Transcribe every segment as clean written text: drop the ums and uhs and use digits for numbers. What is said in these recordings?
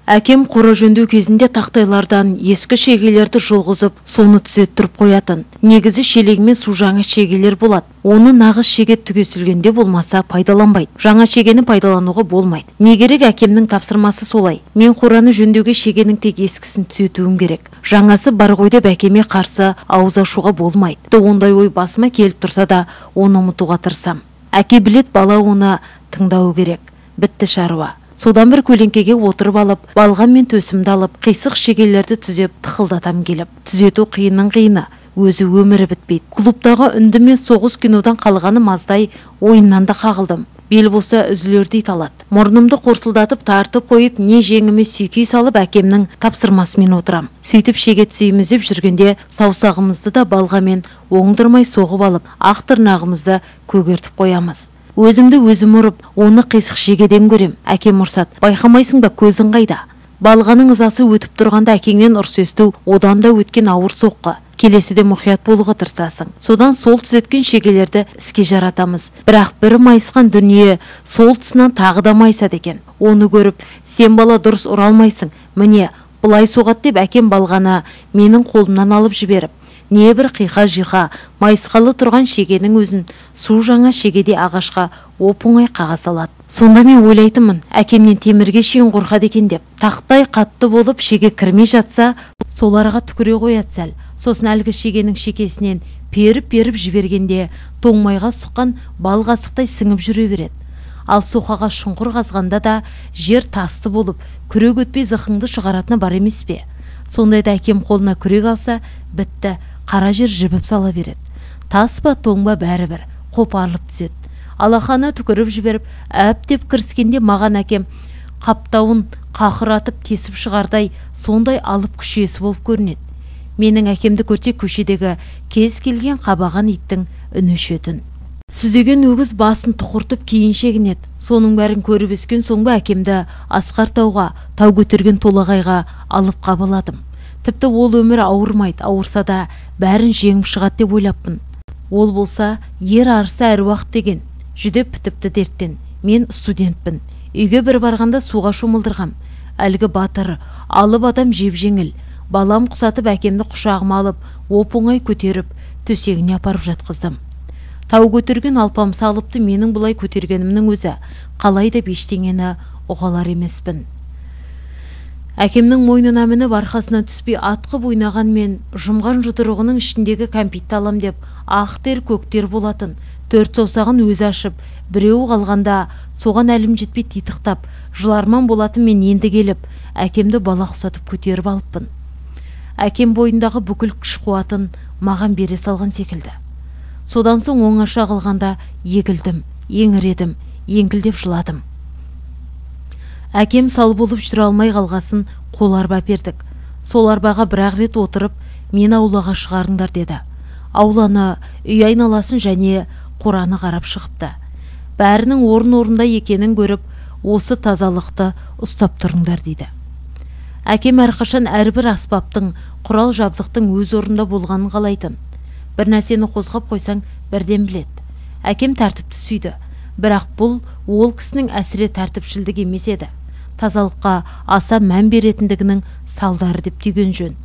Әкем қора жөндеу кезінде тақтайлардан ескі шегелерді жұлғызып, соны түзеттіріп қоятын. Негізі шелегімен су жаңа шегелер болады. Оны нағыз шеге түгесілгенде болмаса пайдаланбайды. Жаңа шегені пайдалануға болмайды. Не керек, әкемнің тапсырмасы солай. Мен қораны жөндеуге шегенің тек ескісін түзетуім керек. Жаңасы бар ғой деп әкеме қарсы ауыз ашуға болмайды. Ондай ой басыма келіп тұрса да, оны ұмытуға тырысам. Әке білет, бала оны тыңдауы керек. Бітті шаруа. Содан бір көлеңкеге отырып алып, балғам мен төсімді алып, қисық шегелерді түзеп тықылдатам келіп. Түзету қиынның қиыны, өзі өмірі бітпейді. Клубтағы үнді мен соғыс кинодан қалғаны маздай ойыннан да қағылдым. Бел болса үзілердей талады. Мұрнымды қорсылдатып тартып қойып, не жеңіме сүйкей салып әкемнің тапсырмасымен отырам. Сөйтіп шеге түзейміз деп жүргенде саусағымызды да балғамен оңдырмай соғып алып, ақ тырнағымызды көгертіп қоямыз. Өзімді өзім ұрып, оны қисық шегеден көрем. Әкем ұрсады, байқамайсың ба, көзің қайда? Балғаның ызасы өтіп тұрғанда әкеңнен ұрыс есту одан да өткен ауыр соққы. Келесіде мұқият болуға тырысасың. Содан сол түзеткен шегелерді іске жаратамыз. Бірақ бір майысқан дүние сол тұсынан тағы да майысады екен. Оны көріп, сен бала дұрыс ұра алмайсың, міне былай соғады деп әкем балғаны менің қолымнан алып жіберіп, не бір қиқа-жиқа майысқалы тұрған шегенің өзін су жаңа шегедей ағашқа оп-оңай қаға салады. Сонда мен ойлайтынмын, әкемнен темірге шейін қорқады екен деп. Тақтай қатты болып шеге кірмей жатса, соларға түкіре қояды сәл. Сосын әлгі шегенің шекесінен періп-періп жібергенде тоңмайға сұққан бал қасықтай сіңіп жүре береді. Ал соқаға шұңқыр қазғанда да жер тасты болып, күрек өтпей зықыңды шығаратыны бар емес пе? Сондайда әкем қолына күрек алса, бітті, қара жер жібіп сала береді. Тас па, тоң ба, бәрібір қопарылып түседі. Алақаны түкіріп жіберіп, әптеп кіріскенде маған әкем қаптауын қақыратып тесіп шығардай сондай алып күш иесі болып көрінеді. Менің әкемді көрсе көшедегі кез келген қабаған иттің үні өшетін. Сүзеген өгіз басын тұқыртып кейін шегінеді. Соның бәрін көріп өскен соң ба әкемді асқар тауға, тау көтерген толағайға алып қабыладым. Тіпті ол өмір ауырмайды, ауырса да бәрін жеңіп шығады деп ойлаппын. Ол болса, ер арыса әруақ деген, жүдеп бітіпті дерттен. Мен студентпін. Үйге бір барғанда суға шомылдырғам. Әлгі батыр, алып адам жеп-жеңіл. Балам құсатып әкемді құшағыма алып, оп-оңай көтеріп, төсегіне апарып жатқыздым. Тау көтерген алпамса алыпты менің бұлай көтергенімнің өзі, қалай деп ештеңені ұғалар емеспін. Әкемнің мойнына мініп арқасына түспей атқып ойнаған мен жұмған жұдырығының ішіндегі кәмпитті алам деп ақ тер көк тер болатын. Төрт саусағын өзі ашып, біреуі қалғанда соған әлім жетпей титықтап, жыларман болатын мен енді келіп, әкемді бала құсатып көтеріп алыппын. Әкем бойындағы бүкіл күш қуатын маған бере салған секілді. Содан соң оңаша қалғанда егілдім, еңіредім, еңкілдеп жыладым. Әкем сал болып жүре алмай қалғасын қол арба бердік. Сол арбаға бір-ақ рет отырып, мен аулаға шығарыңдар деді. Ауланы, үй айналасын және қораны қарап шығыпты. Бәрінің орын-орында екенін көріп, осы тазалықты ұстап тұрыңдар дейді. Әкем әрқашан әрбір аспаптың, құрал жабдықтың өз орнында болғанын қалайтын. Бір нәрсені қозғап қойсаң, бірден біледі. Әкем тәртіпті сүйді. Бірақ бұл ол кісінің әсіре тәртіпшілдік емес еді. Тазалыққа аса мән беретіндігінің салдары деп түйген жөн.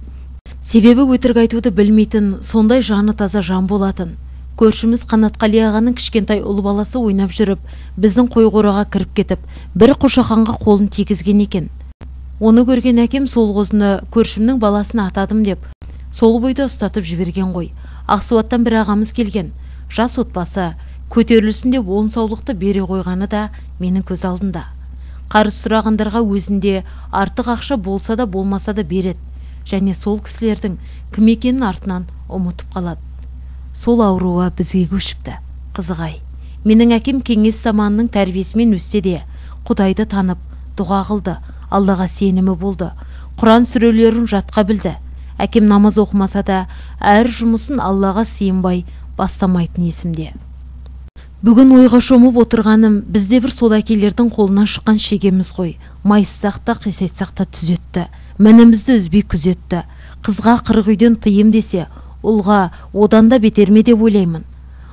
Себебі өтірік айтуды білмейтін, сондай жаны таза жан болатын. Көршіміз Қанатқали ағаның кішкентай ұл баласы ойнап жүріп, біздің қой қораға кіріп кетіп, бір қошақанға қолын тигізген екен. Оны көрген әкем сол қозыны көршімнің баласына атадым деп, сол бойда ұстатып жіберген ғой. Ақсуаттан бір ағамыз келген, жас отбасы, көтерілсін деп он саулықты бере қойғаны да менің көз алдымда. Қарыз сұрағандарға өзінде артық ақша болса да болмаса да береді, және сол кісілердің кім екенін артынан ұмытып қалады. Сол ауруы бізге көшіпті. Қызығай. Менің әкем кеңес заманының тәрбиесімен өссе де, Құдайды танып, дұға қылды, Аллаға сенімі болды. Құран сүрелерін жатқа білді. Әкем намаз оқымаса да, әр жұмысын Аллаға сыйынбай бастамайтын есімде. Бүгін ойға шомып отырғаным, бізде бір сол әкелердің қолынан шыққан шегеміз ғой. Майыссақ та, қисайтсақ та түзетті. Мінімізді үзбей күзетті. Қызға 40 үйден тыйым десе, ұлға одан да бетер ме деп ойлаймын.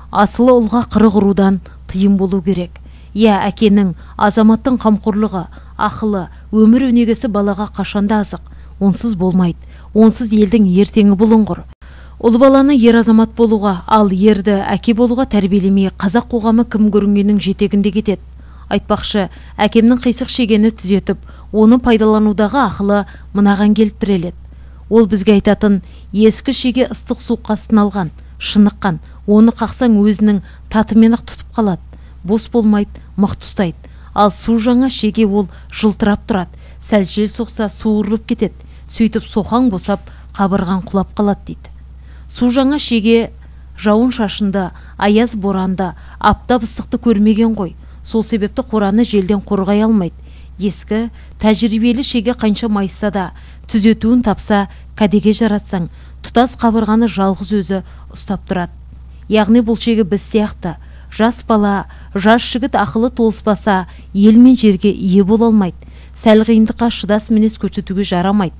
Асылы ұлға 40 рудан тыйым болу керек. Иә, әкенің, азаматтың қамқорлығы, ақылы, Өмір өнегесі балаға қашанда азық, онсыз болмайды. Онсыз елдің ертеңі бұлыңғыр. Ұл баланы ер азамат болуға, ал ерді әке болуға тәрбиелемей, қазақ қоғамы кім көрінгеннің жетегінде кетеді. Айтпақшы, әкемнің қисық шегені түзетіп, оны пайдаланудағы ақылы мынаған келіп тіреледі. Ол бізге айтатын, ескі шеге ыстық суыққа сыналған, шыныққан, оны қақсаң өзінің татымен-ақ тұтып қалады, бос болмайды, мықты ұстайды. Ал су жаңа шеге ол жылтырап тұрады, сәл жел соқса суырылып кетеді, сөйтіп соқаң босап, қабырғаң құлап қалады дейді. Су жаңа шеге жауын шашынды, аяз боранды, аптап ыстықты көрмеген ғой. Сол себепті қораны желден қорғай алмайды. Ескі, тәжірибелі шеге қанша майысса да, түзетуін тапса, кәдеге жаратсаң, тұтас қабырғаны жалғыз өзі ұстап тұрады. Яғни бұл шеге біз сияқты. Жас бала, жас жігіт ақылы толыспаса, ел мен жерге ие бола алмайды. Сәл қиындыққа шыдас мінез көрсетуге жарамайды.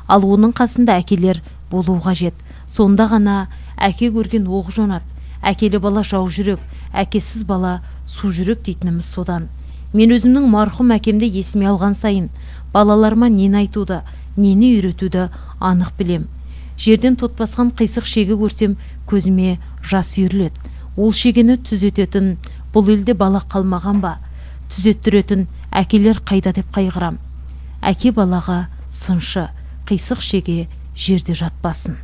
Ал оның қасында әкелер болуы қажет. Сонда ғана әке көрген оқ жонады. Әкелі бала жау жүрек, әкесіз бала су жүрек дейтініміз содан. Мен өзімнің марқұм әкемді есіме алған сайын балаларыма нені айтуды, нені үйретуді анық білем. Жерден тот басқан қисық шеге көрсем, көзіме жас үйіріледі. Ол шегені түзететін бұл елде бала қалмаған ба? Түзеттіретін әкелер қайда деп қайғырам. Әке балаға сыншы, қисық шеге жерде жатпасын.